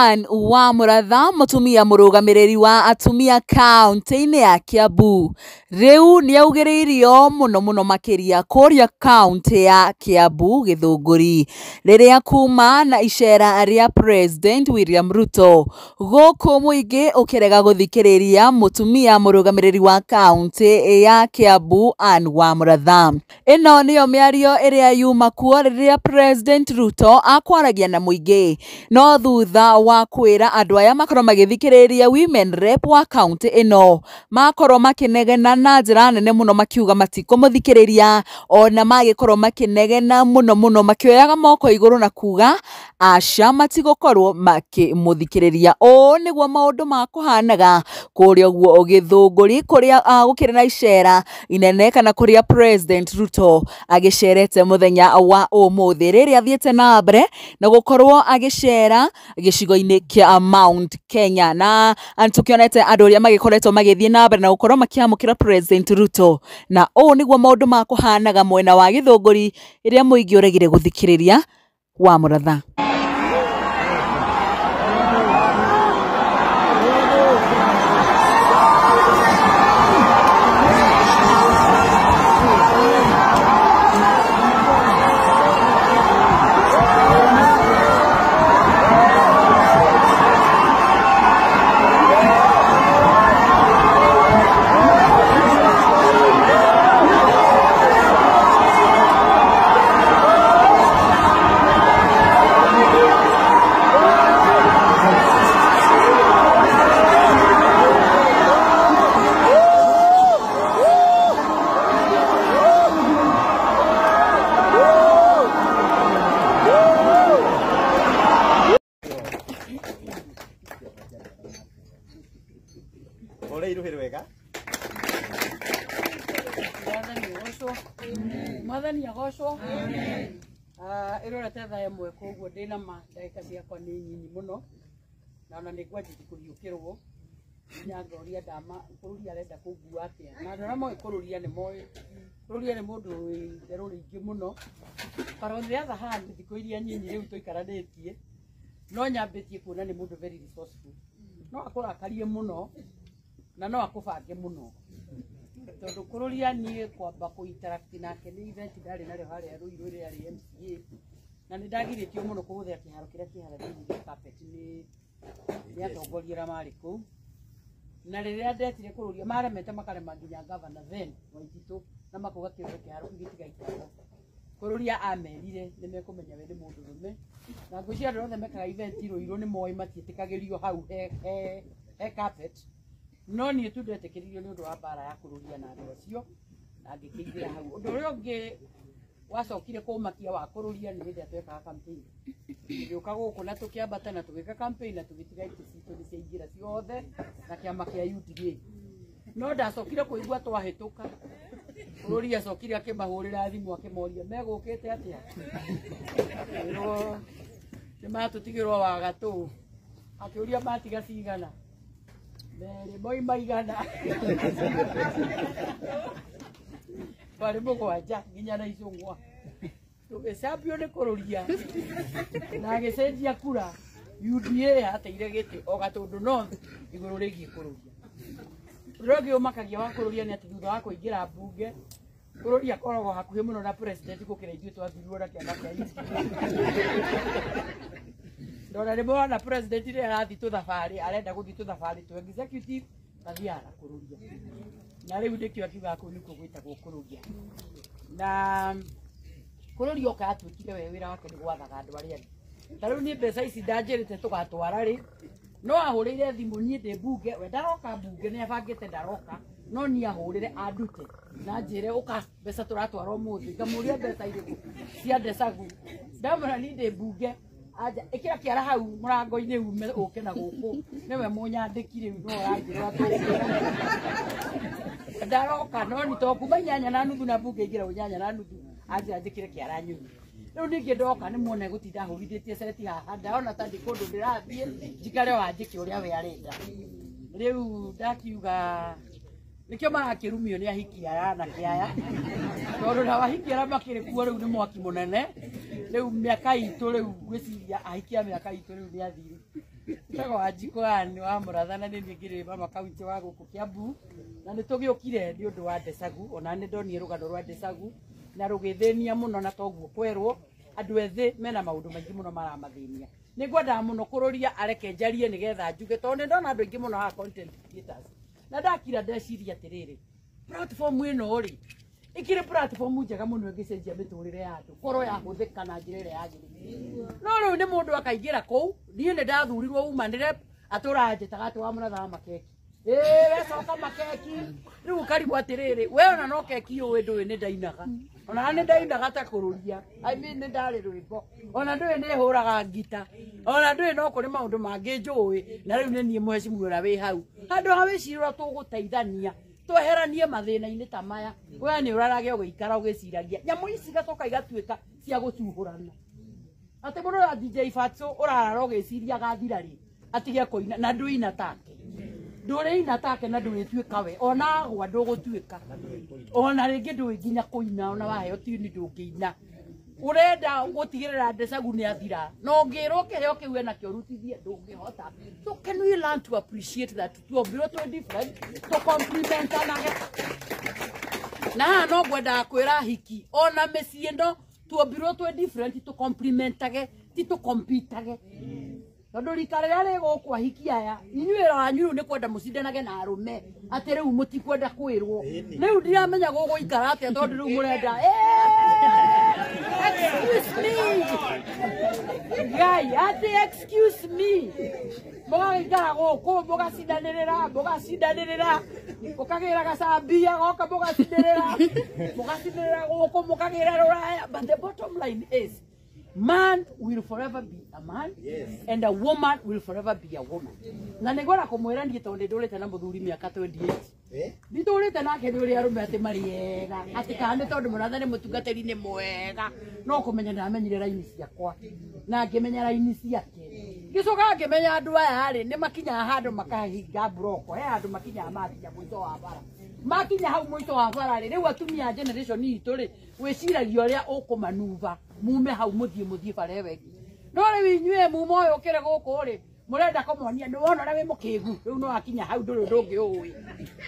Anne Wamuratha mũtumia mũrũgamĩrĩri wa atumia kaũntĩ-inĩ ya Kiambu rĩu nĩaugĩrĩirio mũno mũno makĩria kũrĩa kaũntĩ ya Kiambu Gĩthũngũri rĩrĩa kuma na icera rĩa President William Ruto gũkũ mũingĩ ũkĩrega gũthikĩrĩria mũtumia mũrũgamĩrĩri wa kaũntĩ ya Kiambu Anne Wamuratha. Ĩno nĩyo mĩario ĩrĩa yuma kuo rĩrĩa President Ruto akwaragia na mũingĩ no thutha wa kwĩra andũ aya makorwo magĩthikĩrĩria women rep wa kaũntĩ ĩno makorwo makĩnegena na njĩra nene mũno makiuga matikũmũthikĩrĩria ona magĩkorwo makĩnegena mũno mũno makĩoyaga moko igũrũ na kuga aca matigũkorwo makĩmũthikĩrĩria. Ũũ nĩguo maũndũ makũhanaga kũrĩa ũguo Gĩthũngũri kũrĩa gũkĩrĩ na icera inene kana kũrĩa President Ruto agĩcerete mũthenya wa ũmũthĩ rĩrĩa athiĩte na mbere na gũkorwo agĩcera gĩcigo-inĩ kĩa Mount Kenya na tũkĩonete andũ arĩa magĩkoretwo magĩthiĩ na mbere na gũkorwo makĩamũkĩra President Ruto na ũũ nĩguo maũndũ makũhanaga mwena wa Gĩthũngũri ĩrĩa mũingĩ ũregire gũthikĩrĩria Wamuratha. Mwathani agocwo. Ĩrorete thaa ĩmwe koguo ndĩna ma ndagĩka ciakwa nĩ nyinyi mũno na ona nĩ ngwanjĩtie kũriũkĩrwo nginya ngoria ndama kũrũria arenda kũngua atĩa na andũ arĩa moĩ kũrũria nĩ moĩ kũrũria nĩ mũndũ wĩ itherũ rĩingĩ mũno. But on the other hand thikũ iria nyinyi rĩu tũikaranĩtie no nyambĩtie kuona nĩ mũndũ very resourceful, no akũrakarie mũno na no akũbange mũno tondũ kũrũria niĩ kwamba kũ interact nake nĩ event ndarĩ narĩo harĩa Ruiru ĩrĩa yarĩ MCA na nĩ ndagirĩtio mũno kũhũthĩra kĩharo kĩrĩa kĩ harĩa thĩinĩ gĩa carpet nĩ atongoria arĩa marĩ kũu na rĩrĩa ndetire kũrũria maremete makarema nginya governor then Waititũ na makauga kĩũndũ kĩharo kĩu gĩtigaikarwo. Kũrũria amerire nĩ mekũmenya we nĩ mũndũrũme na ngwĩciria andũ othe mekaga event Ruiru nĩ moĩ matiĩtĩkagĩrio hau he carpet no niĩ tu ndetĩkĩririo nĩ ũndũ wa mbara ya kũrũria na andũ acio na ngĩkĩingĩra hau. Ũndũ ũrĩa ũngĩ wacokire kũmakia wa kũrũria nĩ hĩndĩ ĩrĩa twekaga campaign tũgĩũka gũkũ na tũkĩambata na tũgĩka campaign na tũgĩtiga itĩ citũ nĩ ciaingĩra ciothe na kĩama kĩa UDA no ndacokire kũigua twahĩtũka kũrũria acokire akĩmahũrĩra thimũ akĩmoria megũkĩte atĩa ĩrwo nĩ matũtigĩrwo wagatũ akĩũria matiga cigana merĩ moima igana twarĩ mũgwanja nginya na icũng'wa tũgĩcambio nĩ kũrũria na agĩcenjia kura UDA yateire gĩtĩ o Gatũndũ North igũrũ rĩgiĩ kũrũria. Ũndũ ũngĩ ũmakagia wa kũrũria nĩ atĩ thutha wa kũingĩra mbunge kũrũria akoragwo hakuhĩ mũno na president gũkĩra ithuĩ twathurirwo na kĩama kĩa UDA. Ndona nĩ mona president rĩrĩa arathiĩ tũthabarĩ arenda gũthiĩ tũthabarĩ tũ executive athiaga na kũrũria na rĩu nĩkĩo akiugaga kũu nĩkuo gwĩtagwo kũrũria na kũrũria oka atuĩkire we wĩra wake nĩ gwathaga andũ arĩa angĩ. Ta rĩu niĩ mbeca ici ndanjĩrĩte tũgatwara rĩ no ahũrĩire thimũ niĩ ndĩ mbunge we ndaroka mbunge nĩ abangĩte ndaroka no niĩ ahũrĩre andute na njĩre ũka mbeca tũratwara ũmũthĩ ngamũria mbeca irĩkũ cia ndecagu ndamwĩra niĩ ndĩ mbunge aja ĩkĩra kĩara hau mũrango-inĩ ume ũke na gũkũ nĩwe mũnyandĩki rĩu no ũranjĩra tũkĩra ndaroka no nĩ to kuma 8:30 na mbunge ingĩra 8:30 anjĩra njĩkĩre kĩara nyume rĩu ningĩ ndoka nĩ muone gũtinda hũrithĩtie ceti haha ndaona ta ndĩ kũndũ ndĩrathiĩ njikare wanjĩke ũrĩa we arenda rĩu ndakiuga nikio marakĩrumio nĩ ahiki aya anake aya tondũ nao ahiki arĩa makĩrĩ kuo rĩu nĩ mwaki mũnene rĩu mĩaka itũ rĩu ngwĩciria ahiki a mĩaka itũ rĩu nĩ athiru Njĩtagwo Wanjikũ Ann wa Mũratha na nĩ niĩ ngĩrĩ mama kaunti wa gũkũ Kiambu, na nĩ tũgĩũkire nĩ ũndũ wa Desagu. Ona nĩ ndonire rũgano rwa Desagu na rũgĩthĩnia mũno, na toguo kwerwo andũ ethĩ mena maũndũ maingĩ mũno maramathĩnia. Nĩ ngwendaga mũno kũrũria areke njarie nĩgetha njuge, tondũ nĩ ndona andũ aingĩ mũno haha content creators, na ndakira ndeciria atĩrĩrĩ, platform ĩno rĩ ikire platform njega mũno ĩngĩcenjia mĩtũrĩre ya andũ korwo yahũthĩka na njĩra ĩrĩa yagĩrĩire. No rĩu nĩ mũndũ akaingĩra kũu, niĩ nĩ ndathurirwo woman rep, atũranjĩtaga atĩ wa Mũratha wa makeki, ĩĩ we coka makeki. Rĩu ũkarigwo atĩrĩrĩ, we ona no keki ũĩ ndũĩ nĩ ndainaga, ona nĩ ndainaga ta kũrũria, I mean nĩ ndarĩ rwĩmbo, ona ndũĩ nĩ hũraga ngita, ona ndũĩ no kũrĩ maũndũ mangĩ njũĩ, na rĩu nĩ niĩ mheshimiwa ũrĩa wĩ hau. Handũ ha wĩciria ũrĩa tũgũteithania tweheranie mathĩna-inĩ ta maya, we nĩ ũrarage ũgĩikara ũgĩciragia nyamũ ici igacoka igatuĩka cia gũcuhũrana, atĩ mũndũ ũrĩa DJ Fatso ũrarara ũgĩciria agathira rĩ atige kũina, na ndũina take, ndũrĩina take, na ndũrĩtuĩka we, ona agwa ndũgũtuĩka, ona rĩngĩ ndũĩ nginya kũina, ona waheo tini ndũngĩina. Ũrenda gũtigĩrĩra Desagu nĩ athira, na ũngĩrwo kĩheo kĩu enakĩo rutithie ndũngĩhota. So can we learn to appreciate that tuombirwo twĩ different, tũcomplimentanage? Na haha no ngwendaga kwĩra hiki ona mĩciĩ ĩno, tuombirwo twĩ different, tũcomplimentage, ti tũcompetage, tondũ rika rĩrĩa rĩ gũkũ ahiki aya, inyuĩ wĩra wanyu rĩu nĩ kwenda mũcindanage na arũme, atĩ rĩu mũtikwenda kwĩrwo. Rĩu ndiramenya gũgũikara atĩa, tondũ rĩu mũrenda, excuse me Ngai, atĩ excuse me, mũgagĩikara gũkũ mũgacindanĩrĩra, mũgacindanĩrĩra, mũkagĩra gacambia goka, mũgacindanĩrĩra, mũgacindanĩrĩra gũkũ, mũkagĩra rũraya. But the bottom line is, man will forever be a man, yes, and a woman will forever be a woman. Na nĩ ngwenda kũmwĩra niĩ, tondũ nĩ ndũrĩte na mũthuri mĩaka 28, nditũrĩte nake nĩ ũrĩa arũme atĩ marĩ ega, atĩ kana nĩ tondũ Mũratha nĩ mũtungatĩri nĩ mwega, no kũmenya ndamenyire raini ciakwa na ngĩmenya raini ciake, ngĩcoka ngĩmenya andũ aya rĩ nĩ makinyaga handũ makahinga mburoko, he handũ makinyaga makinya mũico wa bara. Makinya hau mũico wa bara rĩ, rĩu atumia a generation itũ rĩ, wĩciragia ũrĩa ũkũmanuva mume hau mũthiĩ bara ĩyo ĩngĩ. No rĩu inyuĩ muma ũyũ ũkĩrĩ gũkũ rĩ, mũrenda kũmonia nĩ wona ũrĩa wĩ mũkĩgu, rĩu no wakinya hau ndũrĩ ũndũ ũngĩ ũĩ.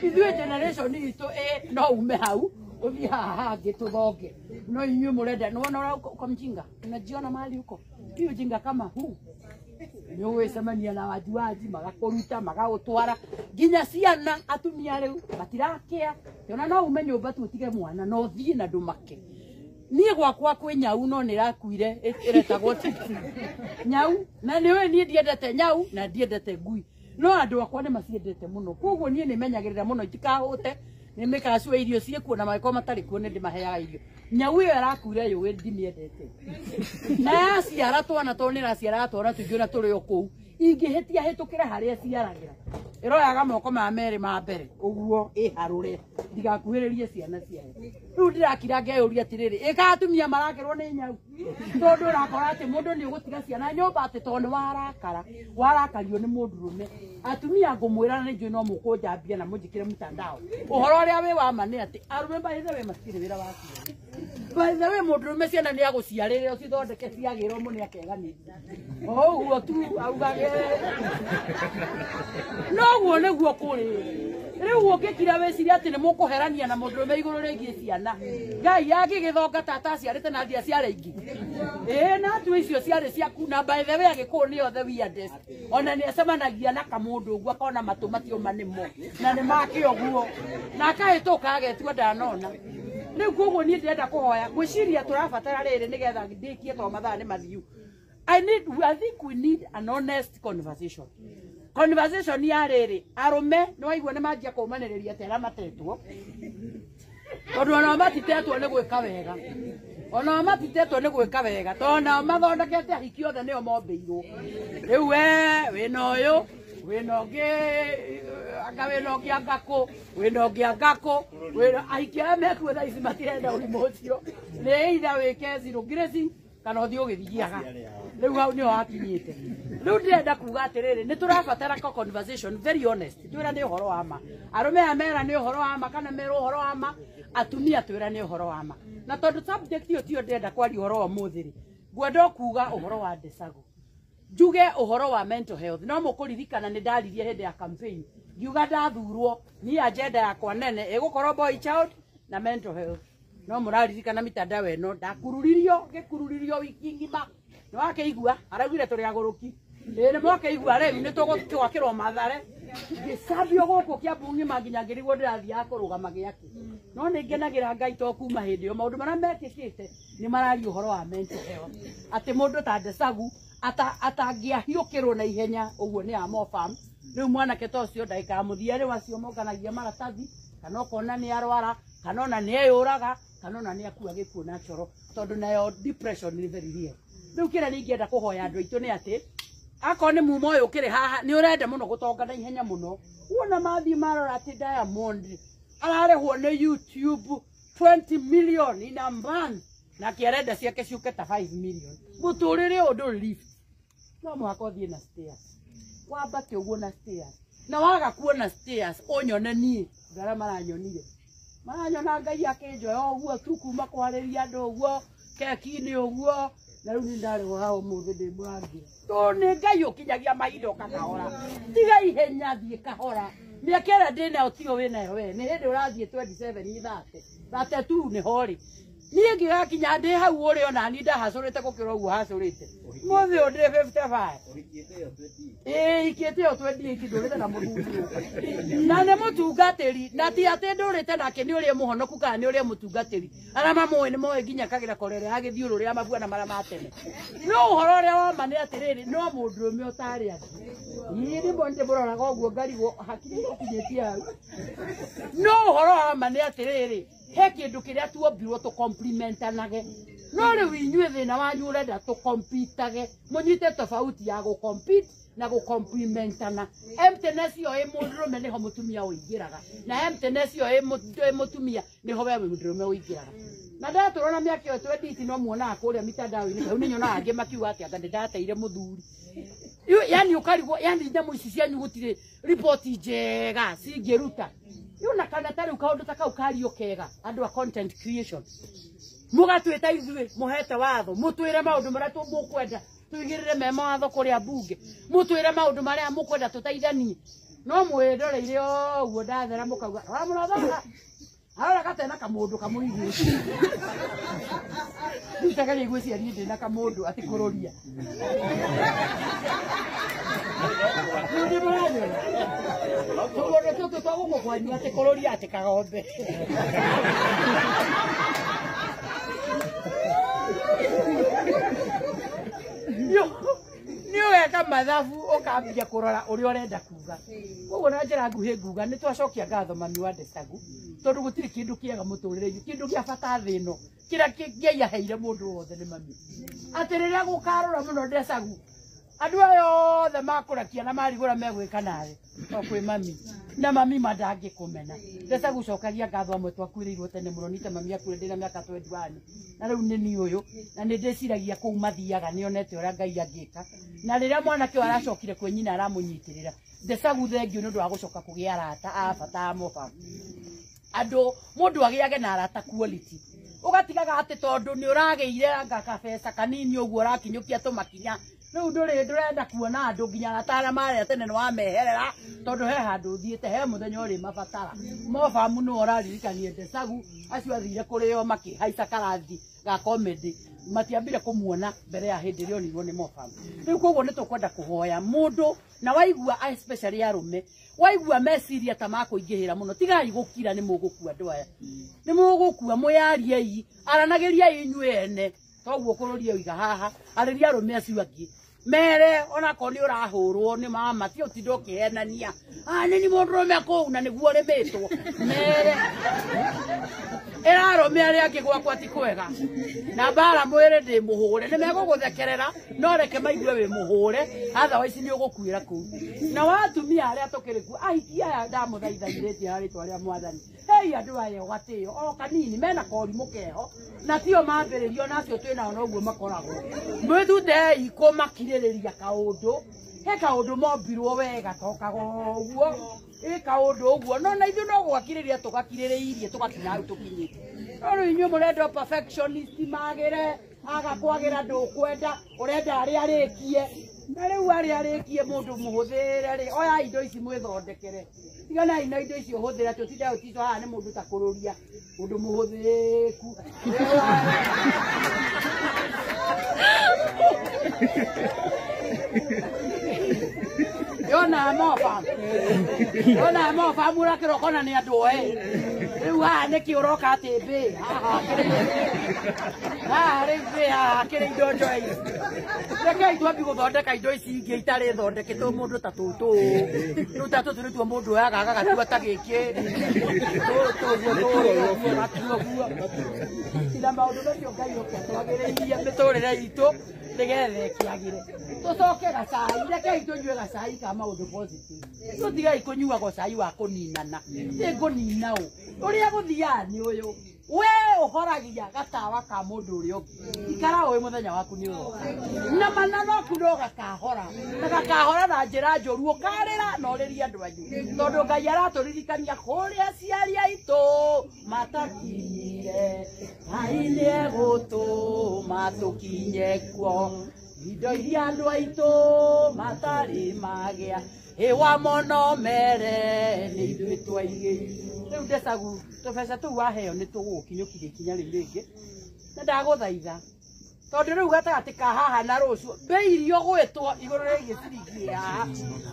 Ithuĩ generation itũ ĩ no ume hau ũthiĩ haha hangĩ tũthonge, no inyuĩ mũrenda nĩ wona ũrĩa uko mjinga, unajiona mahali huko, hii ujinga kama huu nĩ ũgwĩcemania na wajuaji magakũruta magagũtwara nginya ciana. Atumia rĩu matirakĩa, ona no ume nyũmba tu ũtige mwana na ũthiĩ na ndũmake. Niĩ gwakwa kwĩ nyau no nĩ ĩrakuire, ĩretagwo Titi nyau, na nĩ ũĩ niĩ ndiendete nyau na ndiendete ngui, no andũ akwa nĩ maciendete mũno, koguo niĩ nĩ menyagĩrĩra mũno itikahũte, nĩ mĩkaga irio ciĩkuo, na mangĩkorwo matarĩ kuo nĩ ndĩmaheaga irio. Nyau ĩyo ĩrakuire yũĩ ndimĩendete, na yaciara twana, tondũ nĩ ĩraciaraga twana tũingĩ ona tũrĩ o kũu, ingĩhĩtia hĩtũkĩre harĩa ĩciaragĩra, ĩroyaga moko ma merĩ ma mbere ũguo ĩharũre ndigakuhĩrĩrie ciana ciayo. Rĩu ndĩrakira ngeyũria atĩrĩrĩ, ĩka atumia marakĩrwo nĩ nyau, tondũ ũrakora atĩ mũndũ nĩ ũgũtiga ciana nyũmba atĩ tondũ nĩ warakara, warakario nĩ mũndũrũme. Atumia ngũmwĩra, na nĩ njũĩ no mũkũnjambia na mũnjĩkĩre mtandao, ũhoro ũrĩa wĩ wa ma nĩ atĩ arũme by the way matirĩ wĩra wa ciana. By the way, mũndũrũme ciana nĩ agũciarĩre ũcithondeke ciagĩrwo mũno nĩ akeganĩria o ũguo tu augage noguo nĩguo kũrĩ. Rĩu ũngĩkira wĩciria atĩ nĩ mũkũherania na mũndũrũme igũrũ rĩgiĩ ciana, Ngai angĩgĩthonga tata aciarĩte na athiĩ aciare ingĩ, ĩĩ na tu icio ciarĩ ciaku. Na by the way, agĩkũyũ nĩo the weirdest, ona nĩ acemanagia na kamũndũ ũguo akona matũ matiũma nĩmo na nĩ make ũguo, na akahĩtũka agetua ndanona. Rĩu koguo niĩ ndĩrenda kũhoya, ngwĩciria tũrabatara rĩrĩ nĩgetha ndĩkie tondũ mathaa nĩ mathiu. I think we need an honest conversation. Conversation ya rĩrĩ, arũme nĩ waigua nĩ manjia kũmanĩrĩria atĩ arĩa matetwo, tondũ onao matitetwo nĩ gwĩka wega, onao matitetwo nĩ gwĩka wega, tondũ nao mathondekete ahiki othe nĩo mombĩirwo. Rĩu we wĩna ũyũ, wĩna ũngĩ, anga wĩna ũngĩ, anga kũ wĩna ũngĩ, anga kũ wĩna ahiki arĩa mekuo thaa ici matirenda ũrimũ ũcio, nĩ either wĩke zero grazing kana ũthiĩ ũgĩthiaga. Rĩu hau nĩho hakinyĩte. Rĩu ndĩrenda kuga atĩrĩrĩ, nĩ tũrabatara ka conversation very honest, twĩra nĩ ũhoro wa ma, arũme aya mera nĩ ũhoro wa ma kana merwo ũhoro wa ma, atumia twĩra nĩ ũhoro wa ma. Na tondũ subject ĩyo tiyo ndĩrenda kwaria ũhoro wa ũmũthĩ rĩ, ngwenda o kuga ũhoro wa Desagu. Njuge ũhoro wa mental health. No mũkũririkana nĩ ndaririe hĩndĩ ya campaign. Ngiuga ndathurwo ni agenda yakwa nene ĩgũkorwo boy child na mental health. No mũraririkana mitandao ĩno ndakururirio ngĩkururirio wiki ng'ima. Nĩ wakĩigua araugire tũrĩ agũrũki. Ĩĩ nĩ mwakĩigua rĩu nĩ tũgwakĩrwo Mathare. Ngĩcambio gũkũ Kiambu ng'ima nginya ngĩrigwo ndĩrathiaga kũrũgama gĩakĩ. No nĩ ngenagĩra Ngai to kuma hĩndĩ ĩyo maũndũ marĩa mekĩkĩte nĩ mararia ũhoro wa mental health. Atĩ mũndũ ta Desagu atangĩahiũkĩrwo na ihenya ũguo nĩ amofam. Rĩu mwanake ta ũcio ndagĩka ya mũthia rĩu acio monganagia maratathi kana ũkona nĩ arwara kana ona nĩ eyũraga kana ona nĩ akua gĩkuũ natural tondũ nayo depression nĩ very real. Rĩu kĩrĩa ningĩenda kũhoya andũ aitũ nĩ atĩ akorwo nĩ mumo ũyũ ũkĩrĩ haha nĩ ũrenda mũno gũtonga na ihenya mũno wona mathiĩ marora atĩ Diamond ararĩhwo nĩ YouTube 20 million in a month nake arenda ciake ciũke ta 5 million. Mũtũrĩre ũyũ ndũrĩ lift, no mũhaka ũthiĩ na stairs, wambate ũguo na stairs, na waga kuona stairs ũnyone niĩ andũ arĩa maranyonire maranyona Ngai akĩnjoya ũguo tu kuma kwarĩria andũ ũguo keki-inĩ ũguo na rĩu nĩ ndarĩhwo haha ũmũthĩ ndĩ mũrangĩre tondũ nĩ Ngai ũkinyagia mahinda ũka kahora. Tiga ihenya, thiĩ kahora. Mĩaka ĩrĩa ndĩnayo tiyo wĩnayo we, nĩ hĩndĩ ũrathiĩ 27 thate thate tu nĩho rĩ. Niĩ ngĩgakinya ndĩ hau ũrĩ ona niĩ ndahacũrĩte gũkĩra ũguo hacũrĩte. Mũthĩ ũyũ ndĩ 55. Ĩĩ ikĩte ĩyo 28 ndũrĩte na mũthuri ũyũ. Na nĩ mũtungatĩri, na ti atĩ ndũrĩte nake nĩ ũrĩa mũhonoku kana nĩ ũrĩa mũtungatĩri. Arĩa mamũĩ nĩ moĩ nginya kagĩra korere agĩthiũrũrĩra ya mabuana marĩa ma tene. No ũhoro ũrĩa wa ma nĩ atĩrĩrĩ, no mũndũrũme ũtarĩ angĩ. Niĩ rĩmwe nĩndĩmũroraga ũguo ngarigwo hakiri ũkinyĩtie hau. No ũhoro wa ma nĩ atĩrĩrĩ, he kĩndũ kĩrĩa tuombirwo tũcomplimentanage. No rĩu inyuĩ thĩna wanyu ũrenda tũcompetage, mũnyite tofauti ya gũcompete na gũcomplimentana. Emptiness ĩyo ĩ mũndũrũme nĩho mũtumia ũingĩraga, na emptiness ĩyo ĩ mũtumia nĩho we mũndũrũme ũingĩraga. Na ndatũrona mĩaka ĩyo 20 no muonaga kũrĩa mitandao-inĩ, hau nĩ nyonaga angĩ makiuga atĩ anga nĩndateire mũthuri. Yani ũkarigwo, yani nyamũ ici cianyu gũtirĩ riboti njega cingĩruta. Yona kana ta rĩu kaũndũ ta kau kario kega andũ a content creation mũgatwĩta ithuĩ mũhete watho, mũtwĩre maũndũ marĩa mũkwenda tũigĩrĩre me mawatho kũrĩa mbunge, mũtwĩre maũndũ marĩa mũkwenda tũteithanie. No mwĩroreire ũguo ndathera mũkauga rora mũno thaha arora gatena kamũndũ kamũiguĩte. Rĩu ta geria gwĩciria niĩ ndĩna kamũndũ atĩ kũrũria. Rĩu nĩ mũranyona tũmũndũ tũtũ twa gũkũ kwanyu atĩ kũrũria atĩ kagombe. Nĩ ũgeka mathabu ũkambia kũrora ũrĩa ũrenda kuga. Koguo na njĩra nguhĩ nguga nĩ twacokia ngatho mami wa Desagu tondũ gũtirĩ kĩndũ kĩega mũtũrĩre-inĩ, kĩndũ gĩa bata thĩ ĩno kĩrĩa Ngai aheire mũndũ wothe nĩ mami. Atĩ rĩrĩa gũkarora mũno Desagu andũ aya othe makũrakia na marigũra megwĩka nawe no kwĩ mami na mami ma ndangĩkũmena. Desagu cokagia ngatho amwe twakuĩrĩirwo tene mũno nĩ ta mami akuire ndĩna mĩaka 21 na rĩu nĩ niĩ ũyũ na nĩ ndĩciragia kũu mathiaga nĩonete ũrĩa Ngai angĩka. Na rĩrĩa mwanake ũyũ aracokire kwĩ nyina aramũnyitĩrĩra Desagu thengiũ nĩ ũndũ wa gũcoka kũgĩa arata a bata a moba. Andũ mũndũ agĩage na arata quality ũgatigaga atĩ tondũ nĩ ũragĩire anga kabeca kanini ũguo ũrakinyũkia tũmakinya rĩu ndũrĩ ndũrenda kuona andũ nginya arata arĩa marĩa tene nĩ wameherera tondũ he handũ ũthiĩte he mũthenya ũrĩ mabatara. Mobamu nĩwe ũraririkania Desagu acio athire kũrĩo makĩhaica karathi ga comedy matiambire kũmuona mbere ya hĩndĩ ĩrĩa onirwo nĩ mobamu. Rĩu koguo nĩ tũkwenda kũhoya mũndũ na waigua especially arũme waigua meciria ta makũingĩhĩra mũno tigai gũkira nĩ mũgũkua andũ aya nĩ mũgũkua mwĩyariei aranagĩriai inyuĩ ene toguo kũrũria ũiga haha arĩria arũme acio angĩ mere onakorwo nĩ ũrahũrwo nĩ mama ti ũtinda ũkĩhenania nĩ ni mũndũrũme kũu na nĩguo ũrĩmĩtwo mere ĩra arũme arĩa angĩ gwakwa ti kwega na mbara mwĩrĩ ndĩ mũhũre nĩ megũgũthekerera no reke maigue wĩ mũhũre otherwise nĩ ũgũkuĩra kũu. Na watumia arĩa tũkĩrĩ kuo ahiki aya ndamũthaithairĩtie harĩ rĩtwa rĩa mwathani hei andũ aya gatĩo o kanini mena korimũ keho na tio mambĩrĩrio na acio twĩnao noguo makoragwo mwĩthutei kũmakirĩrĩria kaũndũ he kaũndũ mombirwo wega tokaga ũguo ĩ kaũndũ ũguo no na ithuĩ no gwakirĩrĩria tũgakirĩrĩirie tũgakinya hau tũkinyĩte. No rĩu inyuĩ mũrenda perfectionist magĩre aga kwagĩra ndũkwenda ũrenda arĩa arĩkie Na rĩu arĩa arĩkie mũndũ mũhũthĩre rĩ, oya indo ici mwĩthondekere. Tiganai na indo icio hũthĩra tũtinde ũtico haha nĩ mũndũ ta kũrũria mũndũ mũhũthĩku. Yona mofa. Yona mofa mũrakĩra ũkona nĩ andũ oe. Rĩu haha nĩkĩ ũroka atĩ mbĩ haha haha rĩu mbĩ haha kĩrĩ indo njoe ici. Rekei twambi gũthondeka indo ici ingĩ itarĩ thondeketwo mũndũ ta tũtũ. Rĩu ta tũtũ nĩtuo mũndũ oyaga agagatua ta gĩkĩ. Tũtũ ũguo tũgatua ũguo. Tiga maũndũ macio Ngai oke atwagĩrĩirie mĩtũrĩre itũ nĩgetha ĩkĩagĩre. Tũcoke gacai, rekei tũnyue gacai ka maũndũ positive. Tũtigai kũnyuaga cai wa kũninana. Nĩngũnina ũ. Ũrĩa gũthiaga nĩ ũyũ. We ũhoragia gatawa ka mũndũ ũrĩa ũngĩ. Ikara ũĩ mũthenya waku nĩ ũroka. Na mana noku no gakahora. Na gakahora na njĩra njũru ũkarĩra na ũrĩrie andũ anyu. Tondũ Ngai aratũririkania kũrĩa aciari aitũ matakinyire. Ngai nĩegũtũma tũkinye kuo. Indo iria andũ aitũ matarĩ magĩa. Ĩwa mũno mere nĩ ithuĩ twaigĩire. Rĩu ndecagu tũbeca tũu waheo nĩ tũgũgũkinyũkirie ikinya rĩu rĩngĩ. Na ndagũthaitha tondũ rĩu gatagatĩ ka haha na rũciũ mbei iria ũgwĩtwo igũrũ rĩgiĩ ciringi ĩ haha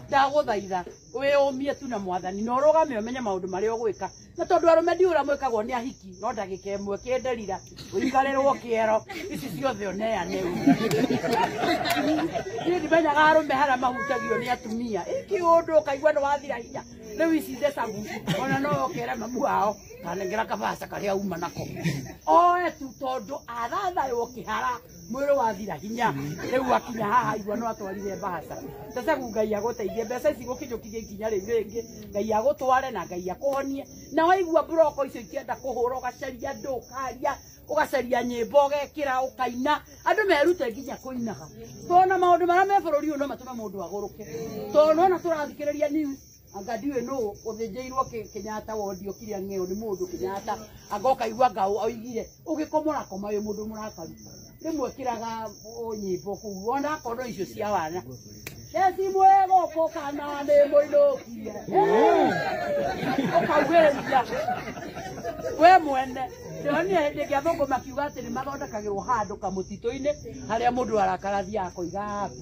ndagũthaitha wĩyũmie tu na mwathani na ũrũgame ũmenye maũndũ marĩa ũgwĩka. Na tondũ arũme ndiũĩ ũrĩa mwĩkagwo nĩ ahiki no ndagĩka ĩmwe kĩnderira ũikarĩrwo kĩero ici ciothe ũneane. Niĩ ndimenyaga arũme harĩa mahutagio nĩ atumia ĩkĩũndũ ũkaigua nĩ wathira hinya. Rĩu ici ndecagu ona no ũkere mamu wao kanengera kabaca karĩa uma nako oe tu tondũ athathaywo kĩhara mwĩrĩ wathira hinya. Rĩu akinya haha igua no atwarire mbaca. Ndecagu Ngai agũteithie mbeca ici gũkinyũkirie ikinya rĩu rĩngĩ. Ngai agũtware na Ngai akũhonie. Na waigua mburoko icio ikĩenda kũhũra ũgacaria andũ ũkaria ũgacaria nyĩmbo ũgekĩra ũkaina. Andũ merute nginya kũinaga tondũ maũndũ marĩa me bũrũri ũyũ no matũme mũndũ agũrũke. Tondũ nona tũrathikĩrĩria news anga ndiũĩ nũ ũthĩnjĩirwo Kenyatta wondi ũkire ng'eo nĩ mũndũ Kenyatta anga ũkaigua anga oigire ũgĩkomora koma wĩ mũndũ mũrakaru. Rĩmwe kĩraga nyĩmbo kũu ona akorwo icio cia wana Eci mwĩgũkũ kana nĩ mũinũkie ũkaugĩrĩria we mwene. Ndĩronire hĩndĩ ĩngĩ athũngũ makiuga atĩ nĩ mathondekagĩrwo handũ kamũtitũ-inĩ harĩa mũndũ arakara athiaga akoiga hapu.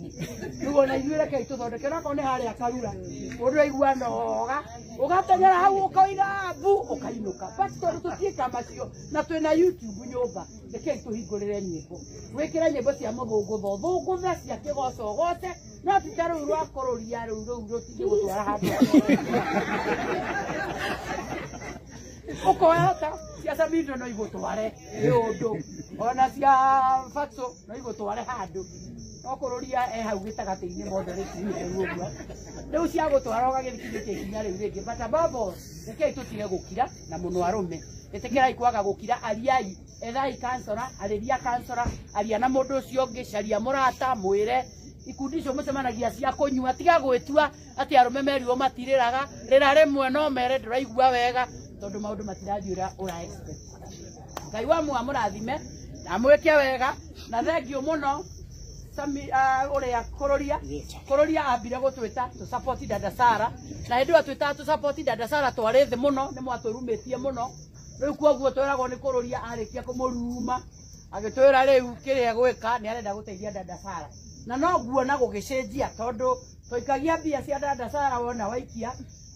Rĩu ona ithuĩ rekei tũthondeke onakorwo nĩ harĩa karura mũndũ aigua noga ũgateng'era hau ũkoiga mbu ũkainũka. But tondũ tũtiĩka macio na twĩna YouTube nyũmba rekei tũhingũrĩre nyĩmbo wĩkĩre nyĩmbo cia mũthũngũtho ũthũngũthe cia kĩgoco ũgoce no ti ta rũu rwa kũrũria rũu rũu rũtingĩgũtwara handũ ũkoya ta cia Samido no igũtware nĩ ũndũ ona cia Fatso no igũtware handũ no kũrũria e hau gĩtagatĩ-inĩ moderate ũguo rĩu cia gũtwara ũgagĩkinyũkia ikinya rĩu rĩngĩ. But above all rekei tũtige gũkira na mũno arũme ĩtĩkĩrai kwaga gũkira ariai ethai kansora arĩria kansora aria na mũndũ ũcio ũngĩ caria mũrata mwĩre ikundi icio mũcemanagia cia kũnyua tiga gwĩtua atĩ arũme merirwo matirĩraga rĩra rĩmwe no mere ndũraigua wega tondũ maũndũ matirathiĩ ũrĩa ũra expect. Ngai wa mua mũrathime na mwĩke wega na thengiũ mũno Sami ũrĩa kũrũria kũrũria ambire gũtwĩta tũ support Dada Sara na hĩndĩ ĩyo atwĩtaga tũ support Dada Sara twarĩ thĩ mũno nĩ mwatũrumĩtie mũno rĩu koguo twĩragwo nĩ kũrũria arĩkia kũmũruma agĩtwĩra rĩu kĩrĩa egwĩka nĩ arenda gũteithia Dada Sara na no nguona gũgĩcenjia tondũ twaikagia mbia cia Dada Sara wona waikia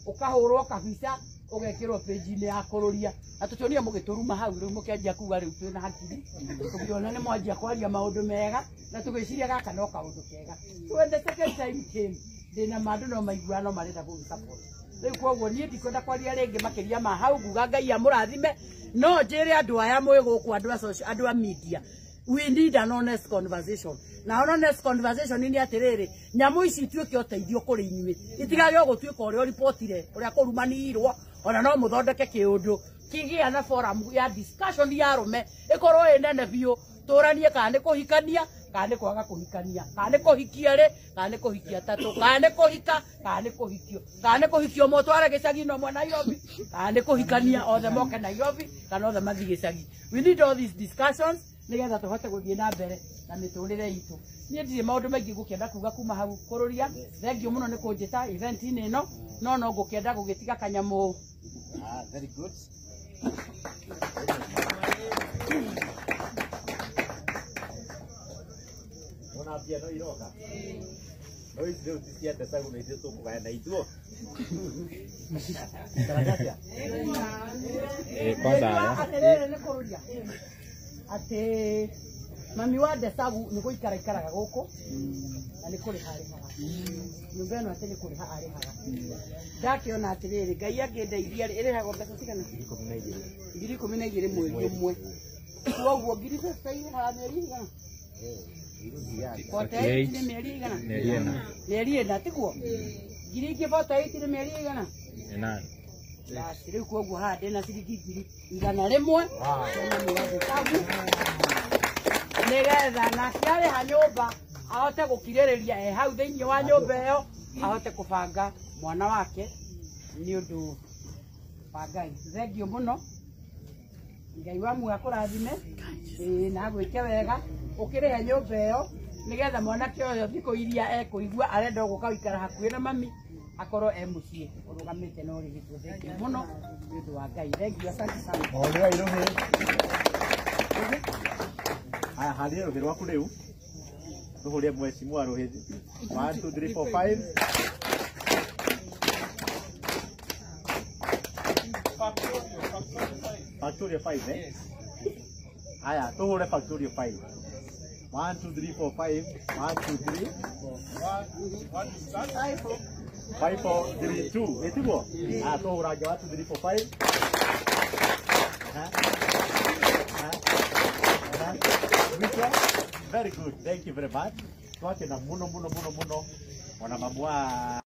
ũkahũrwo kabica ũgekĩrwo page-inĩ ya kũrũria na tũtionire mũgĩtũruma hau rĩu mũkĩanjia kuga rĩu twĩna hakiri tũkĩona nĩ mwanjia kwaria maũndũ mega na tũgĩciria gaka no kaũndũ kega. So when the second time came ndĩna ma andũ no maiguaga no marenda gũgĩ support. Rĩu koguo niĩ ndikwenda kwaria rĩngĩ makĩria ma hau nguga Ngai amũrathime no njĩre andũ aya mwĩ gũkũ andũ a social andũ a media we need an honest conversation. Na honest conversation nĩ atĩrĩrĩ nyamũ ici ituĩke ũteithio kũrĩ inyuĩ itigage gũtuĩka ũrĩa ũribotire ũrĩa kũrumanirwo ona no mũthondeke kĩũndũ kĩgĩa na forum ya discussion ya arũme ĩkorwo ĩ nene biũ tũranie kana nĩ kũhikania kana nĩ kwaga kũhikania kana nĩ kũhikia rĩ kana nĩ kũhikia tatũ kana nĩ kũhika kana nĩ kũhikio kana nĩ kũhikio ũmwe ũtware gĩcagi na ũmwe Nairobi kana nĩ kũhikania othe moke Nairobi kana othe mathiĩ gĩcagi. We need all these discussions. Nĩgetha tũhote gũthiĩ na mbere na mĩtũrĩre itũ. Niĩ ndirĩ maũndũ maingĩ ngũkĩenda kuga kuma hau kũrũria. Thengiũ mũno nĩ kũnjĩta event-inĩ ĩno, no no ngũkĩenda gũgĩtiga kanyamũ. Very good. Ona mbia no iroka. No ici rĩu ti cia Desagu nĩ ithuĩ tũkũgayana ithuo. Karagacia. Kwanza haya. Atĩrĩrĩ nĩ kũrũria atĩ mami wa Desagu nĩ gũikara ikaraga gũkũ na nĩ kũrĩha arĩhaga nyũmba ĩno, atĩ nĩ kũrĩha arĩhaga. Ndakĩona atĩrĩrĩ, Ngai angĩndeithia rĩ, ĩrĩhagwo mbeca cigana? 12. 12,000 mweri ũmwe, koguo ngiri fifty irĩhaga mĩeri igana? 48 nĩ mĩeri igana? Mĩeri ĩna. Mĩeri ĩna, tiguo? Ngiri ingĩ 48 nĩ mĩeri igana? Ĩnana. Basi rĩu koguo haha ndĩna ciringi 100,000 cia mami wa Desagu, nĩgetha nake arĩha nyũmba ahote gũkirĩrĩria e hau thĩinĩ wa nyũmba ĩyo, ahote kũbanga mwana wake nĩ ũndũ wa Ngai. Thengiũ mũno, Ngai wa muoyo akũrathime, ĩĩ, na agwĩke wega ũkĩrĩhe nyũmba ĩyo, nĩgetha mwanake ũyũ thikũ iria ekũigua arenda gũka gũikara hakuhĩ na mami akorwo e mũciĩ ũrũgamĩte na ũrĩhĩtwo. Thengiũ mũno nĩ ũndũ wa Ngai. Thengiũ, asante sana. Hũrĩra irũhĩ. Aya, harĩria rũhĩ rwaku rĩu. Tũhũrie mheshimiwa rũhĩ. 1 2 3 4 5. Factorial 5, eh? Aya, tũhũre factorial 5. 1 2 3 4 5. 1 2 3 5 4 3 2. Ĩtiguo? Aya, tũhũrange 1 2 3 4 5. Ha? Ha? Ha? Mwisho? Very good. Thank you very much. Twakena muno muno muno muno. Ona mamu wa